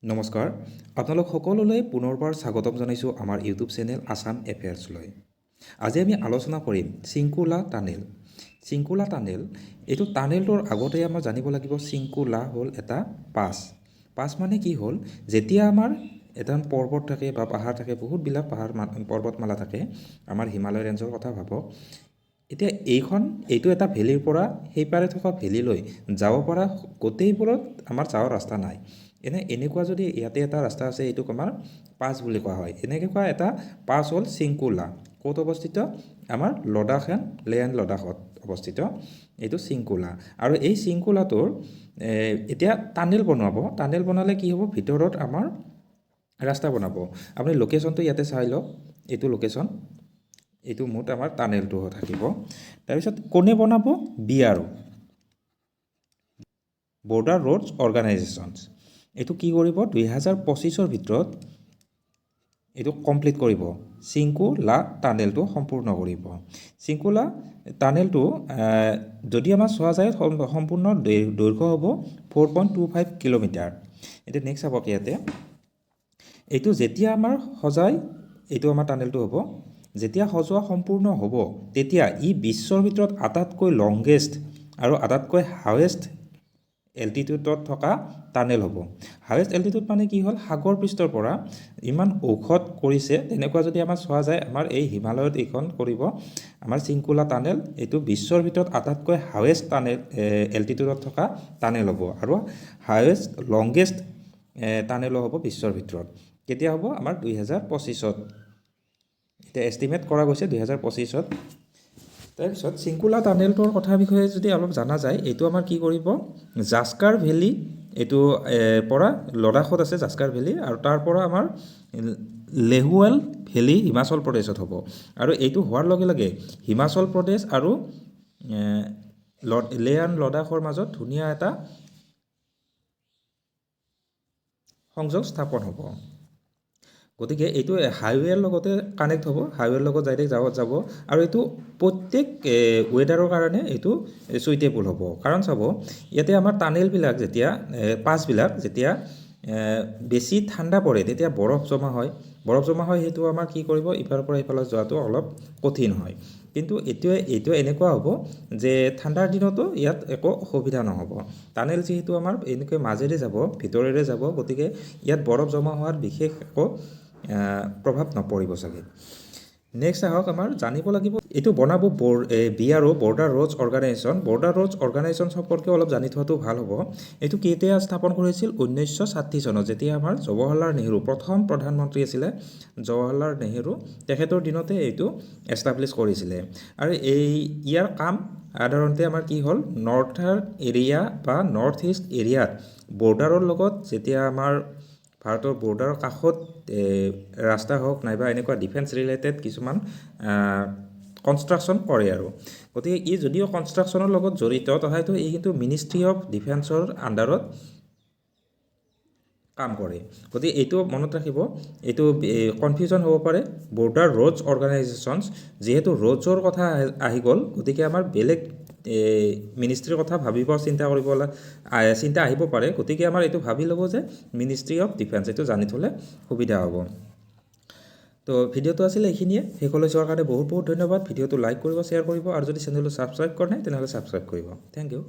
নমস্কাৰ, আপোনালোক সকলোলৈ পুনৰবাৰ স্বাগতম জনাইছোঁ আমাৰ ইউটিউব চেনেল আছাম এফেয়াৰ্ছলৈ। আজি আমি আলোচনা কৰিম চিংকুলা টানেল। চিংকুলা টানেল, এইটো টানেলটোৰ আগতে আমাৰ জানিব লাগিব, চিংকুলা হ'ল এটা পাছ। পাছ মানে কি হ'ল? যেতিয়া আমাৰ এটা পৰ্বত থাকে বা পাহাৰ থাকে, বহুতবিলাক পাহাৰ, পৰ্বতমালা থাকে, আমাৰ হিমালয় ৰেঞ্জৰ কথা ভাবক। এতিয়া এইখন, এইটো এটা ভেলীৰ পৰা সেইপাৰে থকা ভেলীলৈ যাব পৰা গোটেইবোৰত আমাৰ যাৱাৰ ৰাস্তা নাই। এনেকুৱা যদি ইয়াতে এটা ৰাস্তা আছে, এইটোক আমাৰ পাছ বুলি কোৱা হয়। এনেকুৱা এটা পাছ হ'ল চিংকুলা। ক'ত অৱস্থিত? আমাৰ লডাখ এণ্ড লে এণ্ড লডাখত অৱস্থিত এইটো চিংকুলা। আৰু এই চিংকুলাটোৰ এতিয়া টানেল বনাব। টানেল বনালে কি হ'ব? ভিতৰত আমাৰ ৰাস্তা বনাব। আপুনি লোকেশ্যনটো ইয়াতে চাই লওক। এইটো লোকেশ্যন, এইটো মুঠ আমাৰ টানেলটো থাকিব। তাৰপিছত কোনে বনাব? BRO, border roads organisations. এইটো কি কৰিব? 2025ৰ ভিতৰত এইটো কমপ্লিট কৰিব, চিংকুলা টানেলটো সম্পূৰ্ণ কৰিব। চিংকুলা টানেলটো যদি আমাৰ চোৱা যায়, সম্পূৰ্ণ দৈৰ্ঘ্য হ'ব 4.25 কিলোমিটাৰ। এতিয়া নেক্সট চাব ইয়াতে, এইটো যেতিয়া আমাৰ সজাই, এইটো আমাৰ টানেলটো হ'ব, যেতিয়া সজোৱা সম্পূৰ্ণ হ'ব, তেতিয়া ই বিশ্বৰ ভিতৰত আটাইতকৈ লংগেষ্ট আৰু আটাইতকৈ হায়েষ্ট এল্টিটিউডত থকা টানেল হ'ব। হায়েষ্ট এল্টিটিউড মানে কি হ'ল? সাগৰ পৃষ্ঠৰ পৰা ইমান ওখত কৰিছে। তেনেকুৱা যদি আমাৰ চোৱা যায়, আমাৰ এই হিমালয়ত এইখন কৰিব আমাৰ চিংকুলা টানেল, এইটো বিশ্বৰ ভিতৰত আটাইতকৈ হায়েষ্ট টানেল, এল্টিটিউডত থকা টানেল হ'ব আৰু হায়েষ্ট লংগেষ্ট টানেলো হ'ব বিশ্বৰ ভিতৰত। কেতিয়া হ'ব? আমাৰ 2025ত। এতিয়া এষ্টিমেট কৰা গৈছে 2025ত। তাৰপিছত চিংকুলা টানেলটোৰ কথা বিষয়ে যদি অলপ জনা যায়, এইটো আমাৰ কি কৰিব? জাস্কাৰ ভেলী, এইটো পৰা লডাখত আছে জাস্কাৰ ভেলী, আৰু তাৰ পৰা আমাৰ লেহুৱেল ভেলী হিমাচল প্ৰদেশত হ'ব। আৰু এইটো হোৱাৰ লগে লগে হিমাচল প্ৰদেশ আৰু লে এণ্ড লডাখৰ মাজত ধুনীয়া এটা সংযোগ স্থাপন হ'ব। গতিকে এইটো হাইৱেৰ লগতে কানেক্ট হ'ব, হাইৱেৰ লগত ডাইৰেক্ট যাব যাব। আৰু এইটো প্ৰত্যেক ৱেডাৰৰ কাৰণে এইটো চুইটেবল হ'ব। কাৰণ চাব, ইয়াতে আমাৰ টানেলবিলাক যেতিয়া, পাছবিলাক যেতিয়া বেছি ঠাণ্ডা পৰে, তেতিয়া বৰফ জমা হয়। বৰফ জমা হয়, সেইটো আমাৰ কি কৰিব, ইফালৰ পৰা ইফালে যোৱাটো অলপ কঠিন হয়। কিন্তু এইটো এনেকুৱা হ'ব যে ঠাণ্ডাৰ দিনতো ইয়াত একো অসুবিধা নহ'ব। টানেল যিহেতু আমাৰ এনেকৈ মাজেৰে যাব, ভিতৰেৰে যাব, গতিকে ইয়াত বৰফ জমা হোৱাৰ বিশেষ একো প্ৰভাৱ নপৰিব চাগে। নেক্সট আহক, আমাৰ জানিব লাগিব এইটো বনাব BRO, border roads organisation. Border roads organisation সম্পৰ্কে অলপ জানি থোৱাটো ভাল হ'ব। এইটো কেতিয়া স্থাপন কৰিছিল? 1960 চনত, যেতিয়া আমাৰ জৱাহৰলাল নেহেৰু প্ৰথম প্ৰধানমন্ত্ৰী আছিলে, জৱাহৰলাল নেহেৰু, তেখেতৰ দিনতে এইটো এষ্টাব্লিছ কৰিছিলে। আৰু এই ইয়াৰ কাম সাধাৰণতে আমাৰ কি হ'ল, নৰ্থাৰ্ণ এৰিয়া বা নৰ্থ ইষ্ট এৰিয়াত বৰ্ডাৰৰ লগত, যেতিয়া আমাৰ ভাৰতৰ বৰ্ডাৰৰ কাষত ৰাস্তা হওক নাইবা এনেকুৱা ডিফেন্স ৰিলেটেড কিছুমান কনষ্ট্ৰাকশ্যন কৰে আৰু। গতিকে ই যদিও কনষ্ট্ৰাকশ্যনৰ লগত জড়িত, তথাপিতো ই কিন্তু মিনিষ্ট্ৰি অফ ডিফেন্সৰ আণ্ডাৰত কাম কৰে। গতিকে এইটো মনত ৰাখিব, এইটো কনফিউজন হ'ব পাৰে। বৰ্ডাৰ ৰোডছ অৰ্গেনাইজেশ্যনছ, যিহেতু ৰোডছৰ কথা আহি গ'ল, গতিকে আমাৰ বেলেগ মিনিষ্ট্ৰীৰ কথা ভাবিব, চিন্তা কৰিব, চিন্তা আহিব পাৰে। গতিকে আমাৰ এইটো ভাবি ল'ব যে মিনিষ্ট্ৰি অফ ডিফেন্স, এইটো জানি থ'লে সুবিধা হ'ব। তো ভিডিঅ'টো আছিলে এইখিনিয়ে। শেষলৈ চোৱাৰ কাৰণে বহুত বহুত ধন্যবাদ। ভিডিঅ'টো লাইক কৰিব, শ্বেয়াৰ কৰিব আৰু যদি চেনেলটো ছাবস্ক্ৰাইব কৰা নাই, তেনেহ'লে ছাবস্ক্ৰাইব কৰিব। Thank U.